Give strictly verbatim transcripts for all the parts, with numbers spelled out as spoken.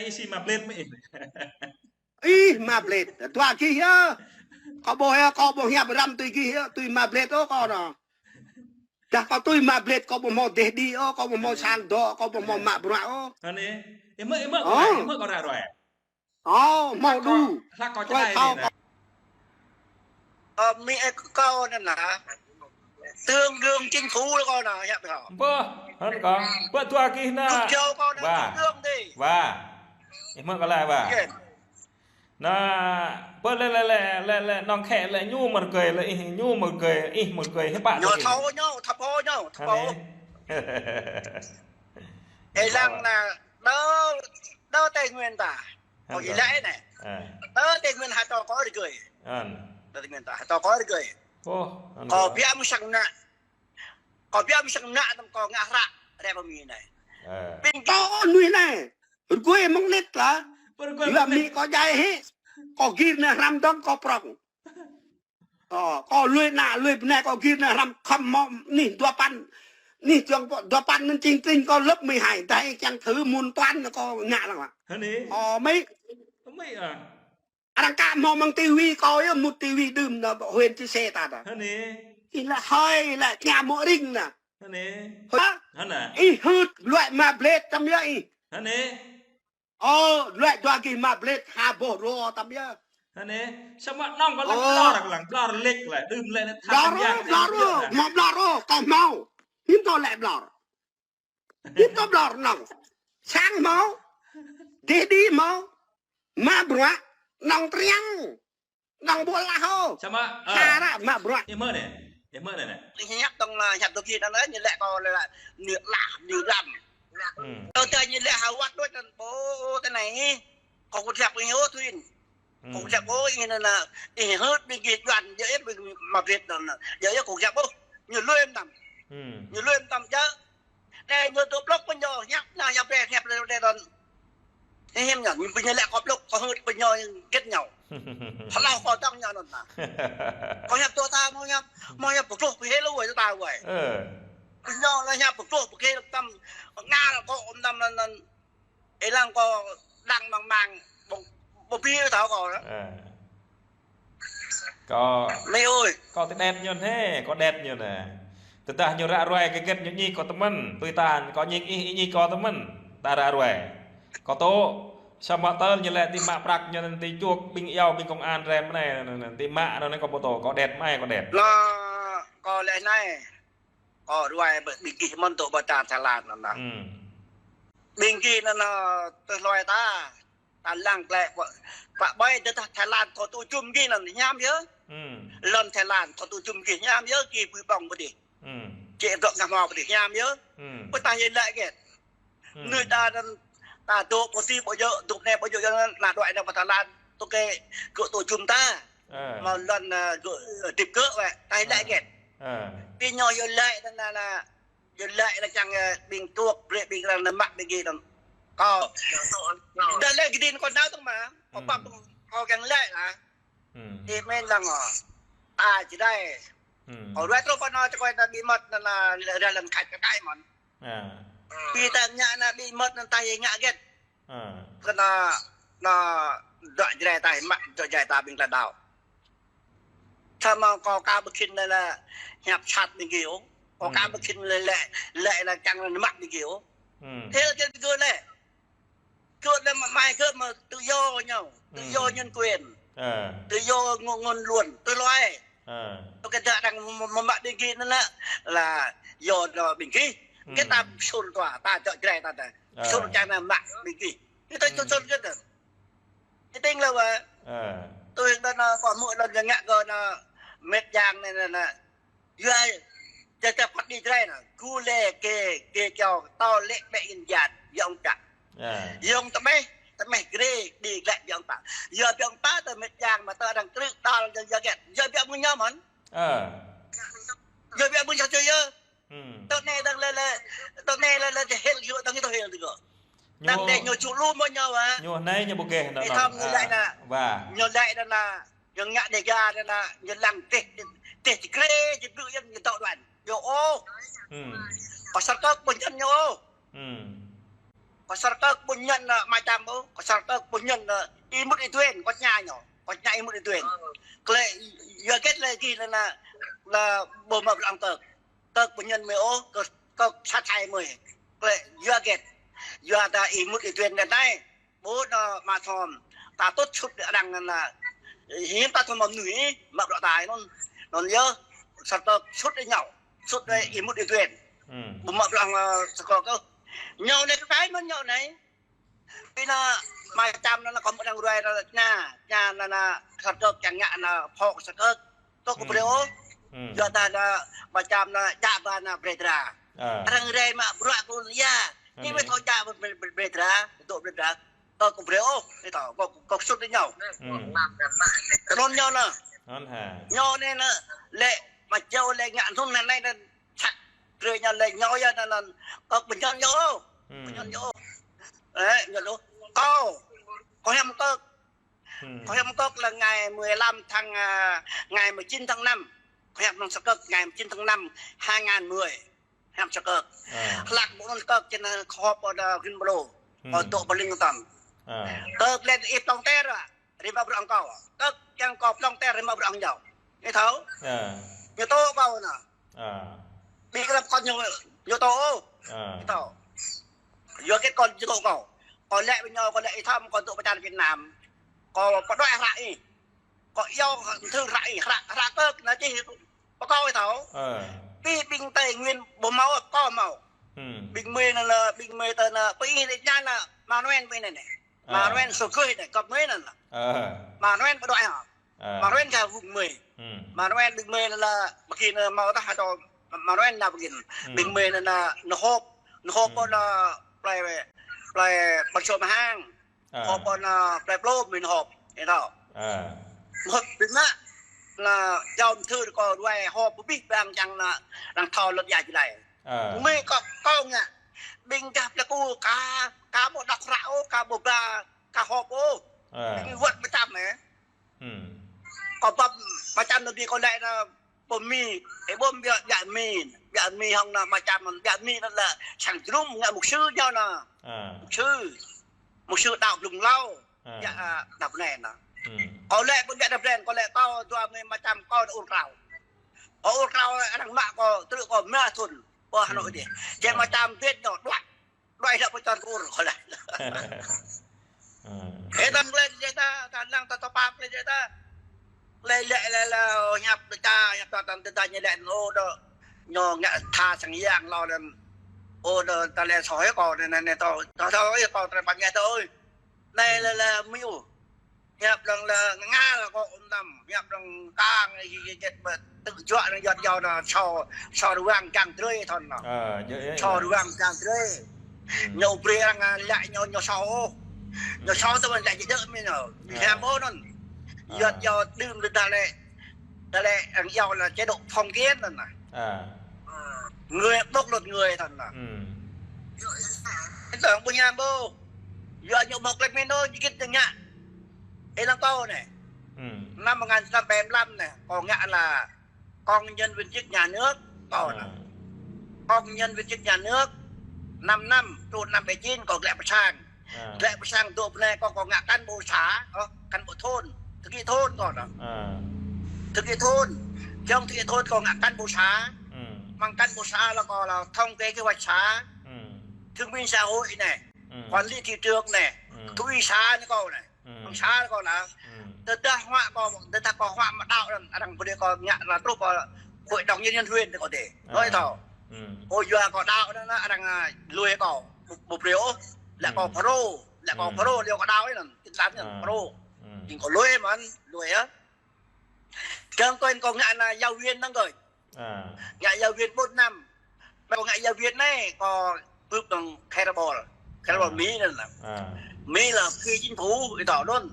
Ih si ma blet mơ̆ ih. Ih ma blet. Dua gih yơh. Kâo ƀuh yơh, kâo ƀuh hiăp răm tui gih yơh, tui ma blet ôh kâo anŭn. Dah kâo tui ma blet, kâo ƀu hmâo dêh đĭ ôh, kâo ƀu hmâo sang dŏ, kâo ƀu hmâo mă bruă ôh. Anai, ih mơ̆, ih mơ̆ kâo laĭ, ih mơ̆ kâo laĭ ruai. Ơ, hmâo đu. Hlak kâo čơđai anai. Ơ, mi ơi kâo anŭn lah. Tương đương chính phủ kâo anŭn, hiăp kâo. Bơ, hơ̆n kâo. Bơ dua gih anŭn. Kâo kâo anŭn tương đương dih. Wa. Ih mơ̆ kâo laĭ wa. Anai, bơ lĕ, lĕ, lĕ, lĕ, lĕ, nong khĕ lĕ ñu mơ̆ rơgơi, lĕ ih ñu mơ̆ rơgơi, ih mơ̆ rơgơi, hiư̆m pă ñu tui thâo ih? Ñu, thâo pô ñu, thâo pô. Anai. Ih lăng anai, đơ, đơ Tây Nguyên ta. Hơ̆n kâo. Ih lĕ anai. Ơ. Đơ Tây Nguyên hă tơ kâo rơgơi. Hơ̆n. Đơ Tây Nguyên ta hă tơ kâo rơgơi. Ôh, hơ̆n kâo. Kâo biă mơ̆ng sang anai. Kâo biă mơ̆ng sang anai tơm kâo ngă hră, rĕ pơ mi anai. Ơ. Ƀing kâo nuih anai. Rơgơi mơ̆ng nit lah. Rơgơi mơ̆ng nit. Yua mi kâo djai hĭ. Kâo gir anai hrăm dơ̆ng kâo prŏng. Ơ, kâo lui anai, lui bơnai kâo gir anai hrăm khŏm hmâo anih dua păn. Anih čong dua păn anŭn jing tring kâo lớp mười hai. Dah ih kiăng thử môn toán kâo ngă lăng lah. Hơ̆n ih. Ơ, mĭ. Mĭ ah. Arăng ka hmâo mơ̆ng tivi kâo yơh, mŭt tivi đưm anŭn, huyện Chư Sê ta anŭn. Hơ̆n ih. Ih lĕ hơi, ih lĕ tơña mơ̆ ring anŭn. Hơ̆n ih. Hă? Hơ̆n ah. Ih hưt, luai ma blet tơm yơh ih. Hơ̆n ih. Ơ, luai dua gih ma blet, ha boh rô tơm yơh. Hơ̆n ih. Samơ̆ nong kâo lĕ ơ. Blor kơ lăng, blor lĕ lĕ, đưm lĕ lĕ tha blor tơm yơh, ôh, blor ôh, hmâo blor ôh, kâo hmâo. Hiư̆m kâo lĕ blor. Hiư̆m kâo blor nong. Sang hmâo. Dêh đĭ hmâo. Mă bruă. Nong triăng. Nong ƀu lah ôh. Samơ̆, ơ. Sa ră mă bruă. Ih mơ̆ anai. Ih mơ̆ anai anai. Ih hiăp tong lah, hiăp tong gih anŭn anai, ñu lĕ kâo lĕ, ñu lah, ñu răm. Hmm. Tơdah ñu lĕ hơwăt đôč anŭn, ƀu tơ anai. Kâo kơ hiăp ih ôh tui. Kâo kơ hiăp ôh, ih anŭn anai, ih hưt ƀing gih juăn, yơh ih ƀing ma blet anŭn anai. Yơh ih kâo kơ hiăp ôh, ñu lui mơtam. Hmm. Ñu lui mơtam yơh. Anai ñu tŭ blŏk pơ ñu, hiăp anai, hiăp ƀe, hiăp ƀe, ƀe anŭn. Hiư̆m ñu, ñu pơ ñu lĕ kâo blŏk, kâo hưt pơ ñu gĕt ñu. Hlâo kâo tong ñu anŭn anai. Kâo hiăp tơ ta, hmâo hiăp, hmâo hiăp pơtruh pơhil wai tơ ta wai. Ơ. Pơ ñu lĕ hiăp pơtruh pơhil tơm, ngă lĕ kâo ôm tơm anŭn anŭn. Ih lăng kâo lăng mang mang, ƀu, ƀu ƀiă thâo kâo anŭn. Ơ. Kâo, mĭ ơi. Kâo tơdet ñu anai, kâo det ñu anai. Tơdah ñu ră ruai kơ gĕt ñu ñik kâo tơmĕn, tui ta kâo ñik ih, ih ñik kâo tơmĕn. Ta ră ruai. Kâo tŭ, samơ̆ tơl ñu lĕ ti mă prăk ñu anŭn ti čuh ƀing iâu ƀing công an rem anai, anŭn, anŭn, ti mă anŭn anai kâo ƀu tŭ, kâo det mơai kâo det. Lĕ kâo lĕ anai. Kâo ruai ƀing gih mơ̆n tŭ ƀơi ta Thái Lan anŭn anai. Hmm. Ƀing gih anŭn anai tơl hloi ta. Ta lăng klĕ pă, pă ƀai tơ Thái Lan kâo tŭ jum gih anŭn hiam yơh. Hmm. Lŏn Thái Lan kâo tŭ jum gih hiam yơh, gih ƀu ƀơ̆ng pơ dih. Hmm. Čĕ dŏ ngă hmâo pơ dih hiam yơh. Hmm. Pơ ta yơh lĕ gĕt. Hmm. Mơnuih ta anŭn ta dŏ pơ dih ƀu djơ̆, dŏ anai ƀu djơ̆, anŭn ană đuaĭ anŭn pơ Thái Lan. Tŭ kơ gơ̆ tŭ jum ta. Ơ. Mơ̆ lŏn, ơ, gơ̆, ơ, hơdip gơ̆ wơ̆t, ta yơh lĕ gĕt. Ơ. Ƀing ñu yơh lĕ anŭn anai, yơh lĕ anŭn kiăng, ơ, ƀing tuak, brơi ƀing arăng anŭn mă ƀing gih anŭn. Kâo. Dah lĕ gơdin kâo nao tơ̆ng mă. Kâo pap kâo kiăng lĕ lah. Hmm. Ih mĭn lăng ôh. Ta Jrai. Hmm. Kâo ruai truh pơ anŭn čơkơi anŭn bí mật anŭn, anŭn, lĕ ră lăng khač kơ kai mơ̆n. Ơ. Pi ta ngă anŭn bí mật anŭn ta yơh ngă gĕt. Ơ. Kơ anŭn, anŭn dŏ Jrai ta mă, dŏ Jrai ta ƀing ta đaŏ. Samơ̆ kâo ka ƀu khĭn lĕ lĕ hiăp sat ƀing gih ôh. Kâo ka ƀu khĭn lĕ lĕ, lĕ lĕ kiăng lĕ mă ƀing gih ôh. Hmm. Hil gĕt gơ̆ lĕ. Gơ̆ lĕ mă mai gơ̆ mă tự do ñu. Tự do nhân quyền. Ơ. Tự do ngôn, ngôn luận, tui hloi. Ơ. Tui kơ đa đang mă, mă, mă ƀing gih anŭn lĕ, là do đó ƀing gih. Kơ ta sŭn tua, ta dŏ Jrai ta ta. Ơ. Sŭn čang anŭn mă ƀing gih. Ñu tui sŭn sŭn gĕt. Ñu tĭng lĕ wơ̆t. Ơ. Tui anŭn kâo hmư̆ lŏn ngă kơ anŭn mĕt yang anŭn anŭn. Yua, ča ča phat đi Jrai anŭn. Gu lĕ kê, kê kiao, tâo lĕ ƀĕ in jan, yŏng čă. Ơ. Yŏng tơmeh, tơmeh grê, đi lĕ yŏng pă. Yua yŏng pă tơ mĕt yang mă tơ arăng krư̆ đal yŏng yŏng gĕt. Yua biă mơ̆ng ñu mơ̆n. Ơ. Yua biă mơ̆ng ñu ču yơh. Hmm. Tơ anai đang lĕ lĕ, tơ anai lĕ lĕ hil yua đang ñu tơ hil tơ gơ̆. Đang dêh ñu ču lu mơ̆ ñu wơ̆t. Ñu anai ñu ƀu geh anŭn. Ih thâo ñu lĕ anŭn. Wa. Ñu lĕ anŭn. Ñu ngă Dega anŭn, ñu lăng dêh, dêh či grê, či blư̆ yơh ñu dŏ đuaĭ. Ñu ôh. Hmm. Pơsăr kơ ƀu ñăn ñu ôh. Hmm. Kâo sar kơk ƀu ñăn, ơ, Ama Čăm ôh, kâo sar kơk ƀu ñăn, ơ, ih mŭt ih duen, kâo tơña ñu, kâo tơña ih mŭt ih duen. Klĕ, yua hơget lĕ gih lĕ ană, lĕ ƀu mă bruă kơk. Kơk ƀu ñăn mơi ôh, kơk, kơk sa thai mơi. Klĕ, yua hơget. Yua ta ih mŭt ih duen anai. Ƀu nao mă thom. Ta tŭt sut đăng ană. Hiư̆m ta thom mơnuih, mă bruă ta anŭn. Anŭn yơh, sar kơk sut đe ñu. Sut đe ih mŭt ih duen. Ƀu mă bruă, ơ, sar kơk ôh. Ñu anai kơkai mơ̆n ñu anai. Ƀing ană Ama Čăm anŭn kâo mŭt arăng ruai anŭn tơña, tơña anŭn, anŭn sar kơk kiăng ngă anŭn phŏ sar kơk. Kâo ƀu brơi ôh. Yua ta anŭn Ama Čăm anŭn djă ba anŭn brơi dra. Arăng rai mă bruă kơ ul ia. Ñu mơi thâo djă ba brơi, brơi, brơi dra, dŏ brơi dra. Kâo ƀu brơi ôh, ih thâo, kâo, kâo sut đe ñu. Kơ anŭn ñu anŭn. Ñu anai anŭn, lĕ, mă jao lĕ ngă anŭn anai anŭn. Sat, brơi ñu lĕ ñu yơh anŭn, anŭn. Kâo ƀu ñăn ñu ôh. Ƀu ñăn ñu ôh. Ơ, ñu ôh. Kâo, kâo hiam kơk. Kâo hiam kơk lĕ ngày mười lăm tháng, à, ngày mười chín tháng năm. Kâo hiam anŭn sar kơk ngày mười chín tháng năm hai ngàn mười. Hiam sar kơk. Hlak ƀu anŭn kơk čen kâo họp ƀơi Green Bureau. Kâo dŏ Wellington. Kơk lĕ ih plông ter, ơ. Rĭm ƀă bruă kâo. Kơk kiăng kâo plông ter rĭm ƀă bruă ñu. Ih thâo? Ñu tŏ kâo anŭn. Ƀing kơ lăm kâo ñu, ñu tŏ ôh. Ih thâo? Yua hơget kâo ñu tŏ kâo. Kâo lĕ ƀing ñu, kâo lĕ ih thâo kâo dŏ pơ čar Việt Nam. Kâo pơđuaĭ hră ih. Kâo iâu thư hră ih, hră, hră kơk anŭn čih pơ kâo ih thâo? Ƀing, ƀing Tây Nguyên ƀu hmâo, kâo hmâo. Ƀing mơi anŭn lĕ, ƀing mơi tơ anŭn, pơ ih anŭn, Ama Noel pơ ih anŭn. Ama Noel sô gơih anai, kâo mơi anŭn. Ama Noel pơđuaĭ hă. Ama Noel gah ƀing mơi. Ama Noel ƀing mơi anŭn lĕ, ƀing anŭn hmâo tah hă, Ama Noel anŭn ƀing anŭn. Ƀing mơi anŭn, anŭn họp, anŭn họp pơ anŭn plei, plei Păn Sô Mơhang. Họp pơ anŭn plei Plôm mơi anŭn họp, ih thâo. Họp ƀing anŭn, anŭn jao thư kâo ruai họp pơ abih bang čang anŭn, arăng thâo lŏn ia jơlai. Mơi kâo, kâo ngă. Ƀing gah plei Ku ka, ka ƀu đŏk hră ôh, ka ƀu ba, ka họp ôh. Ƀing wơ̆t mơtam anai. Kâo ƀuh mơtam anai ƀing kâo lĕ anŭn pơ Mi, ih ƀuh biă, biă Mi, biă Mi hŏng anŭn mơtam, biă Mi anŭn lĕ sang jơnum ngă mục sư ñu anŭn. Mục sư, mục sư đăo blung hlâo, biă, à, đăo bơnai anŭn. Kâo lĕ ƀu biă đăo bơnai, kâo lĕ kâo dua mơi mơtam kâo anŭn ur krao. Kâo ur krao arăng mă kâo, trư̆ kâo rơma thŭn pơ Hà Nội dih. Jĕ mơtam bĕt ñu đuaĭ. Đuaĭ lăp pơčon kơ ur kâo lĕ. Ơ. Ê, ta lĕ jĕ ta, ta lăng ta, ta pap lĕ jĕ ta. Lĕ, lĕ, lĕ, lĕ, ơ, hiăp ta, hiăp ta, ta, ta, ta, ñu lĕ, ô, đơ. Ñu ngă tha sang yang lo đơ. Ô, đơ, ta lĕ soi kâo, anai, anai, anai, ta, ta, ta, ơi, kâo, ta, pap ngă ta, ơi. Anai lĕ, lĕ, mi u. Hiăp lăng lĕ ngă lĕ kâo ôm tăm, hiăp lăng kang, ih, ih, ih, ih, ƀă, tơjuă lăng yua, yua, đơ, sô, sô ruang jang drơi thon nă. Ơ, jơ, ơ, sô ruang jang drơi. Ñu brơi arăng, a, lĕ ñu, ñu sô. Ñu sô tơ ƀing lĕ jĕ dơ̆ mơi ñu. Ñu hiam ƀu anŭn. Yua, yua đưm đơ đa lĕ. Đa lĕ arăng yua lĕ chế độ phong kiến anŭn nă. Người bóc lột người thon nă. Tơlơi ƀu hiam ƀu. Yua ñu mơ̆ klĕp mơ̆ ñu git ñu ngă. Ê lăng kâo anai. Năm một ngàn chín trăm bảy mươi lăm anai, kâo ngă là công nhân viên chức nhà nước, kâo anai. Công nhân viên chức nhà nước, năm năm, truh năm bảy chín, kâo glaĭ pơ sang. Glaĭ pơ sang dŏ bơnai kâo, kâo ngă cán bộ xã, ơ, cán bộ thôn, thư ký thôn kâo anai. Thư ký thôn, trong thư ký thôn kâo ngă cán bộ xã. Mơ̆ng cán bộ xã là kâo là thống kê kế hoạch xã, thương binh xã hội anai, quản lý thị trường anai, thú y xã anai kâo anai. Mơ̆ng xã kâo anai. Tơdah huă kâo, tơdah kâo huă mă đăo anŭn, arăng brơi kâo ngă anŭn truh kâo hội đồng nhân dân huyện kâo dêh. Nói thâo. Ơ yua kâo đăo anŭn, arăng, a, lui kâo, ƀu, ƀu brơi ôh. Lĕ kâo pro, lĕ kâo pro, lĕ kâo đăo anŭn, tin lăn anŭn pro. Jing kâo lui mơ̆n, lui yơh. Kiăng kâo, kâo ngă anŭn giáo viên anŭn kâo. Ngă giáo viên bốn năm. Kâo ngă giáo viên anai, kâo bưp đăng khai ra bol. Khai ra bol Mi anŭn nă. Mi là phi chính phủ, ih thâo anŭn.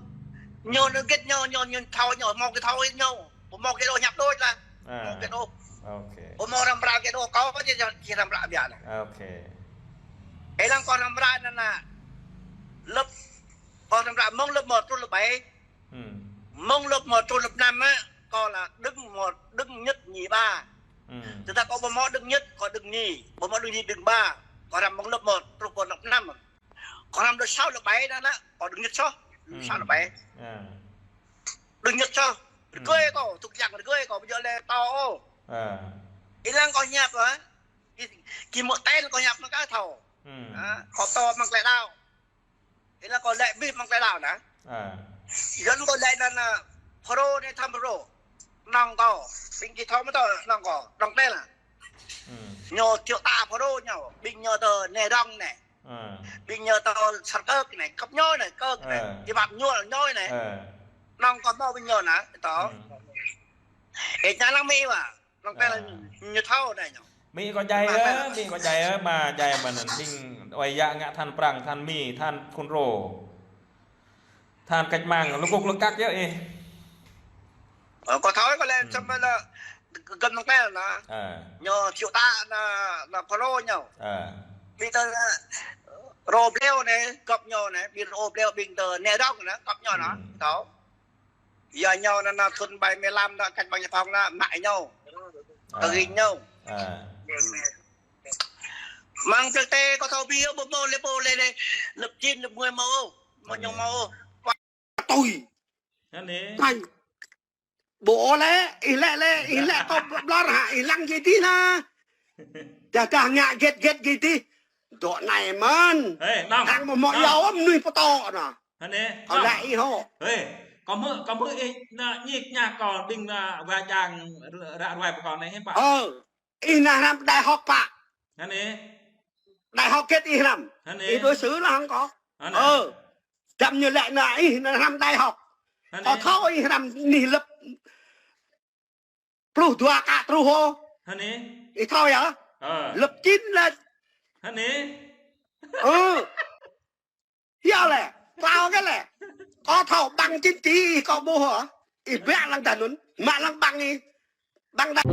Ñu anŭn git ñu, ñu, ñu thâo, ñu hmâo git thâo git ñu. Ƀu hmâo git ôh hiăp đôč lah. Hmâo git ôh. Ƀu hmâo răm hră git ôh, kâo či, či răm hră biă lah. Ê lăng kâo răm hră anŭn nă. Lớp, kâo răm hră mơ̆ng lớp một truh lớp bảy. Mơ̆ng lớp một truh lớp năm á, kâo là đứng một, đứng nhất nhì ba. Tơdah kâo ƀu hmâo đứng nhất, kâo đứng nhì. Ƀu hmâo đứng nhì, đứng ba. Kâo răm mơ̆ng lớp một truh kơ lớp năm. Kâo năm đơ sáu đơ bảy anŭn, kâo đơng ñŭt soh. Đơ sáu đơ bảy. Đơng ñŭt soh. Rơgơi kâo, tŭk yang rơgơi kâo, ƀu djơ̆ lĕ tâo ôh. Ih lăng kâo hiăp, hă? Ki, ki mơ̆ ten kâo hiăp mă kơ thâo. Hă? Kâo tơ mă tơlơi đaŏ. Ih lăng kâo lĕ ƀing mă tơlơi đaŏ anŭn. Yua anŭn kâo lĕ anŭn, Phrô anai thăm Phrô. Nong kâo, ƀing ki thâo mơ̆ tơ nong kâo, nong tel. Ñu triệu ta Phrô ñu, ƀing ñu tơ Ne Dong anai. Ƀing ñu tơ Sar Kơk anai, kơp ñu anai, Kơk anai. Ih mă ñu ñu anai. Nong kâo hmâo ƀing ñu anŭn, tơ. Ih ña lăng Mi wa. Nong tel ñu thâo anai ñu. Mi kâo djai ơ, Mi kâo djai ơ, mă djai mơ̆n anŭn ƀing wai yă ngă than Prăng, than Mi, than Fulro. Than cách mạng, lŭk kŭk lŭk kăk yơh ih. Ơ, kâo thâo kâo lĕ samơ̆ lĕ gơ̆m nong tel anŭn. Ñu triệu ta anŭn, anŭn Phrô ñu. Ƀing tơ Rô Blêu anai, kơp ñu anai, ƀing Rô Blêu, ƀing tơ Ne Dong anŭn, kơp ñu anŭn. Thâo. Yua ñu anŭn, anŭn thun ƀai mơlam anŭn, cách mạng ñu phŏng anŭn, mă ñu. Tơ ring ñu. Mơ̆ng tơ tê kâo thâo ƀiă ƀu hmâo lĕ pô lĕ lĕ, lớp chín, lớp mười hmâo ôh. Hmâo ñu hmâo ôh. Tui. Anai. Ƀu ôh lĕ, ih lĕ lĕ, ih lĕ kâo ƀlŏr hă, ih lăng git dih anŭn. Dah dah ngă git git git dih. Dŏ anai mơ̆n. Hăng ƀu hmâo yua mơnuih pơtô anŭn. Hă anai, kâo lăi ih hŏ. Hê, kâo hmư̆, kâo hmư̆ ih anŭn ñik ñak kâo ƀing anŭn wa jang ră ruai pơ kâo anai hiư̆m pă. Ơ, ih anŭn hrăm đại học pă. Hă anai. Đại học hơget ih hrăm. Hă anai. Ih đối xử lăng hăng kâo. Hă anai. Ơ, dăm ñu lăi anŭn ih anŭn hrăm đại học. Hă anai. Kâo thâo ih hrăm anih lớp pluh dua kơ truh hŏ. Hă anai. Ih thâo yơh? Ơ. Lớp chín lĕ. Hă anai. Ơ. Yơh lĕ. Klao kơ lĕ. Kâo thâo bằng chính trị ih kâo ƀuh hă. Ih biă lăng dah anŭn. Mă lăng bằng ih. Bằng dah.